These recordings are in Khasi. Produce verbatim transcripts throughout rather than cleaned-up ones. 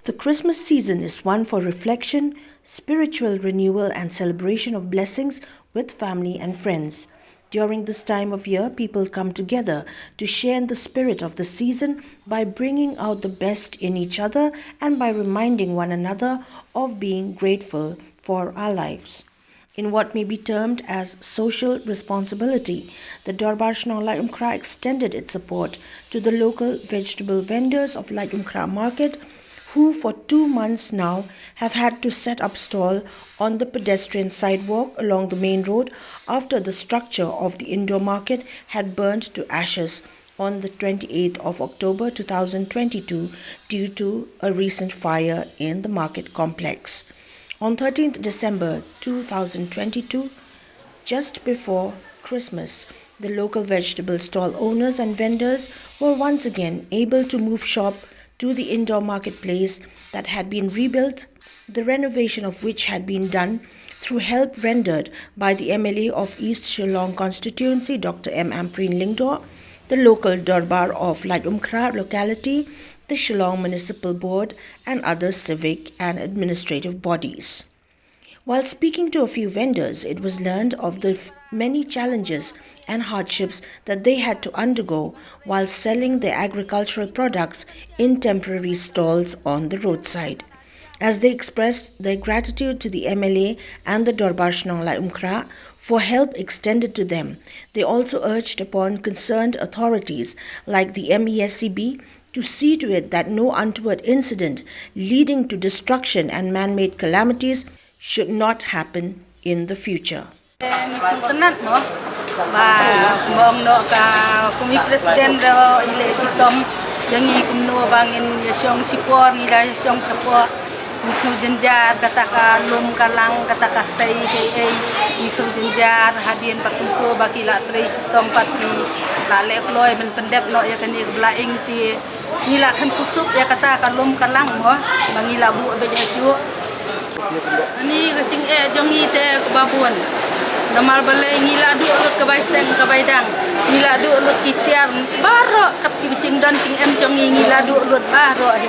The Christmas season is one for reflection, spiritual renewal, and celebration of blessings with family and friends. During this time of year, people come together to share in the spirit of the season by bringing out the best in each other and by reminding one another of being grateful for our lives. In what may be termed as social responsibility, the Dorbar Shnong Laitumkhrah extended its support to the local vegetable vendors of Laitumkhrah Market, who for two months now have had to set up stall on the pedestrian sidewalk along the main road after the structure of the indoor market had burned to ashes on the twenty-eighth of October two thousand twenty-two due to a recent fire in the market complex. On thirteenth December two thousand twenty-two, just before Christmas, the local vegetable stall owners and vendors were once again able to move shop to the indoor marketplace that had been rebuilt, the renovation of which had been done through help rendered by the M L A of East Shillong constituency, Doctor M Ampareen Lyngdoh, the local Dorbar of Laitumkhrah locality, the Shillong Municipal Board, and other civic and administrative bodies. While speaking to a few vendors, it was learned of the f- many challenges and hardships that they had to undergo while selling their agricultural products in temporary stalls on the roadside. As they expressed their gratitude to the M L A and the Dorbar Shnong Laitumkhrah for help extended to them, they also urged upon concerned authorities like the M E S C B to see to it that no untoward incident leading to destruction and man-made calamities should not happen in the future. Ngi sngewtynnat mo ba mong noh ka kum i president ruh i leh shitom ïa ngi kumno ba ngin ïa shong shipor, ngi la shong shipor. Ngi sngewjynjar kata ka lum ka lang, kata ka sei kaei, ngi sngewjynjar hadien pat kumto ba ki la trei shitom pat ki la leh kloi ban pyndep noh ïa kane ka bla ing te. Ngi la khan suk suk ïa kata ka lum ka lang mo ba ngi la buh beit hajuh. Ani ka jingeh jong ngi te kaba bun. Namar balei ngi la duh lut ka bai seng ka bai dang. Ngi la duh lut ki tiar baroh kat ki jingdon jingem jong ngi, ngi la duh lut baroh hi.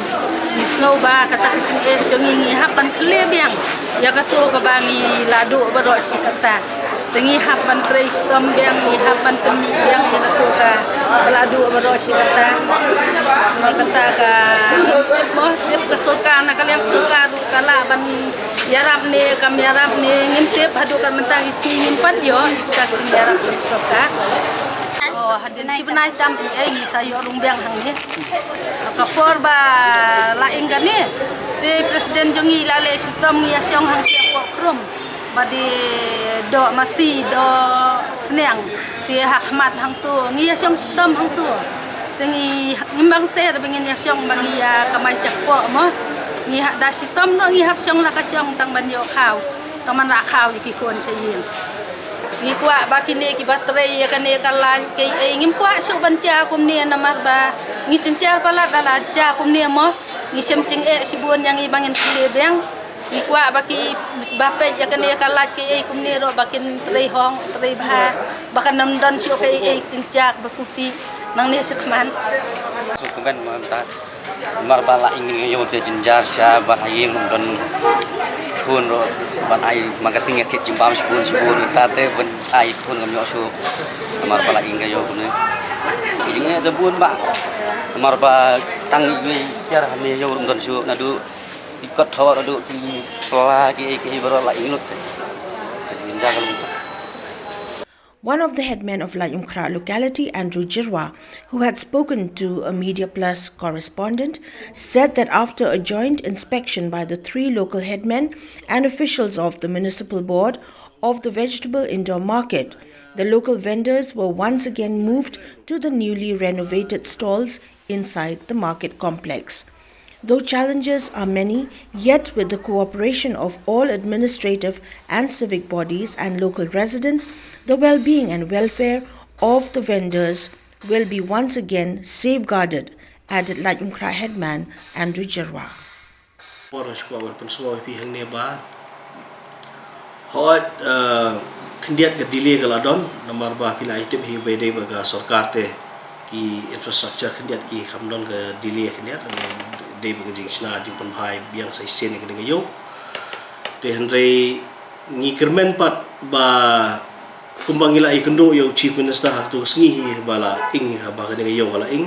Ngi sngew ba kata ka jingeh jong ngi ngi hap ban khleh biang ïa kato kaba ngi la duh baroh shi katta. Te ngi hap ban trei shitom biang, ngi hap ban pynmih biang ïa kato kaba la duh baroh shi katta. Namar kata ka tip mo, tip ka sorkar, na ka liang sorkar ruh ka lah ban ïarap ne kam ïarap ne, ngim tip haduh katne mynta, ki sngi ngim pat ïoh ïa ka jingïarap jong ka sorkar. Oh, hadien shi bnai tam eiei ngi sa ïoh rung biang hangne. Ka por ba la ing kane, te president jong ngi la leh shitom, ngi ïa shong hangtei hapoh khrum. Ba dei doh masi, doh sniang. Te ha khmat hangto ngi ïa shong shitom hangto. Te ngi, ngim bang seh ba ngin ïa shong ba ngi ïa kamai jakpoh mo. Ngi ha da shitom noh ngi hap shong la ka shong tang ban ïoh khaw. Tang ban rah khaw ïa ki khun sha ïing. Ngi kwah ba kine kiba trei ïa kane ka lain kaei, ngim kwah shuh ban jia kumne namar ba ngi jynjar palat la la jia kumne mo. Ngi shem jingeh shibun ïa ngi ba ngin khleh biang. Ngi kwah ba kiba peit ïa kane ka lain kaei kumne ruh ba kin trei hong trei bha, ba kan ym don shuh kaei jynjar ba sngewsih nangne shakhmat. Suk kmen mynta. Namar ba la ing ïa u te jynjar sha ba ha ïing ym don khun ruh ban ai, man ka sngi nga thied jingbam shibun shibun, mynta te ban ai khun ngam ïoh shuh. Namar ba la ing ïa u kumne. Jingeh da bun ba. Namar ba tang iwei i tiar hangne ïa u ruh ym don shuh, naduh i kot thor, naduh ki pla kiei kiei baroh la ing lut te. Ka jingjynjar ka long te. One of the headmen of Laitumkhrah locality, Andrew Jyrwa, who had spoken to a Media Plus correspondent, said that after a joint inspection by the three local headmen and officials of the municipal board of the vegetable indoor market, the local vendors were once again moved to the newly renovated stalls inside the market complex. Though challenges are many, yet with the cooperation of all administrative and civic bodies and local residents, the well-being and welfare of the vendors will be once again safeguarded, added Laitumkhrah headman Andrew Jyrwa. Por nga shu kwah ban pynsngew ïa phi hangne ba hooid, eh, khyndiat ka delay ka la don, namar ba phi la ïa tip hi ba dei ba ka sorkar te ki infrastructure khyndiat ki kham don ka delay khyndiat. Dei ba ka jingshna jingpynbha biang sa shisien ïa kane ka ïew. Te hynrei ngi kyrmen pat ba kumba ngi la ïakynduh ïa u Chief Minister ha katto ka sngi hi ba la ing hi ba kane ka ïew ka la ing.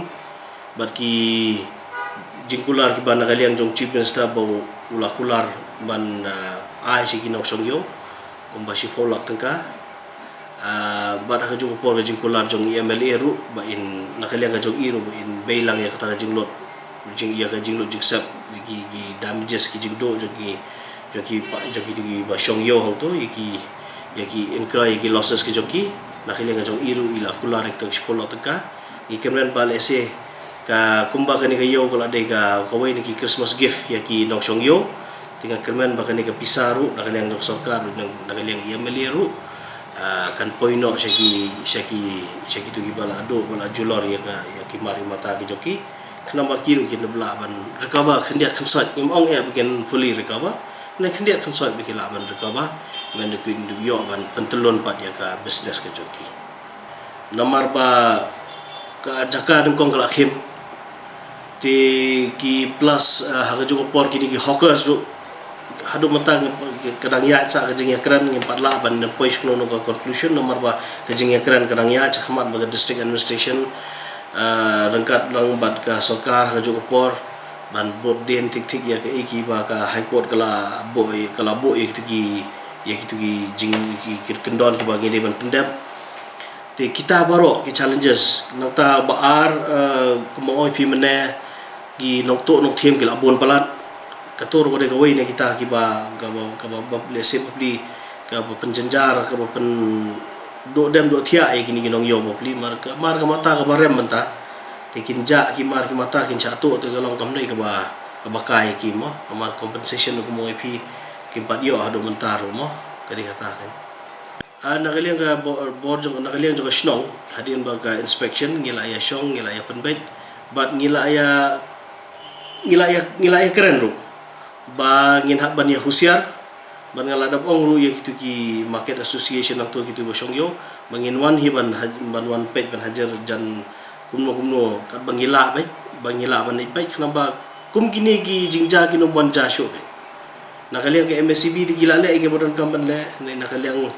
Bad ki jingkular kiba na ka liang jong Chief Minister ba u la kular ban, ah, ai sha ki nongshong ïew kumba shiphew lak tyngka. Ah, bad ha kajuh ka por ka jingkular jong i M L A ruh ba in na ka liang ka jong i ruh ba in bei lang ïa kata ka jinglut, jing ïa ka jinglut jingsep, ki, ki damages, ki jingduh jong ki, jong ki pa, jong ki, jong kiba shong ïew hangto, ïa ki, ïa ki incur, ïa ki losses ka jong ki. Na ka liang ka jong i ruh i la kular ïa kata ka shiphew lak tyngka. Ngi kyrmen ba lehse ka kumba kane ka ïew ka la dei ka, kawei na ki Christmas gift ïa ki nongshong ïew. Te nga kyrmen ba kane ka pisa ruh na ka liang jong ka sorkar ruh, na ka liang i M L A ruh, ah, kan poi noh sha ki, sha ki, sha kito kiba la duh, ba la julor ïa ka, ïa ki mar ïa mata ki jong ki. Khnang ba ki ruh kin lah ban recover khyndiat khynsoit. Ngim ong eh ba kin fully recover, hynrei khyndiat khynsoit ba kin lah ban recover. Ban da kin ïoh ban pyntyllun pat ïa ka business ka jong ki. Namar ba ka jaka nyngkong ka la khim. Te ki plus, ah, ha kajuh ka por kine ki hawkers ruh haduh mynta ka dang ïaid sa ka jingïakren, ngim pat lah ban poi sha kano kano ka conclusion namar ba ka jingïakren ka dang ïaid shakhmat bad ka district administration, ah, ryngkat lang bad ka sorkar ha kajuh ka por ban bud dien thik thik ïa kaei kaba ka High Court ka la buh, ka la buh ïa kito ki, ïa kito ki jing, ki, ki kyndon kiba ngi dei ban pyndep. Te kita baroh ki challenges, nangta ba ar, eh, kumba ong ïa phi mynne, ki nongtuh nongthiem ki la bun palat. Kato ruh ka dei kawei na kita kiba, kaba, kaba, ba lehse bapli, kaba pynjynjar, kaba pynduh dem duh thiah ïa kine ki nongïew bapli, mar ka, mar ka mata kaba rem mynta. Te kin jah ki mar ki mata kin shah tuh, te ka long kumne kaba, kaba kai ïa ki mo, mar compensation kumba ong ïa phi, kim pat ïoh haduh mynta ruh mo, ka dei kata kan. Ah, na ka liang ka bo-, bor jong, na ka liang jong ka shnong, hadien ba ka inspection, ngi la ïa shong, ngi la ïa pynbeit, bad ngi la ïa, ngi la ïa, ngi la ïa kren ruh ba ngin hap ban ïa husiar, bad nga la dep ong ruh ïa kito ki market association nangto kito ba shong ïew, ba ngin wan hi ban ha-, ban wan peit ban hajar jan kumno kumno, katba ngi lah beit, ba ngi lah ban ïa peit, khnang ba kum kine ki jingjia kin ym wan jia shuh beit. Na ka liang ka M A C B te ki la leh ïa kiba donkam ban leh, ne na ka liang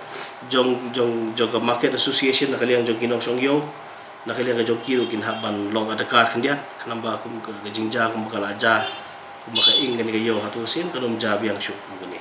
jong, jong, jong ka market association, na ka liang jong ki nongshong ïew, na ka liang ka jong ki ruh kin hap ban long adakar khyndiat, khnang ba kum ka, ka jingjia kumba ka la jia, kumba ka ing kane ka ïew ha kato ka sien, kan ym jia biang shuh kum kane.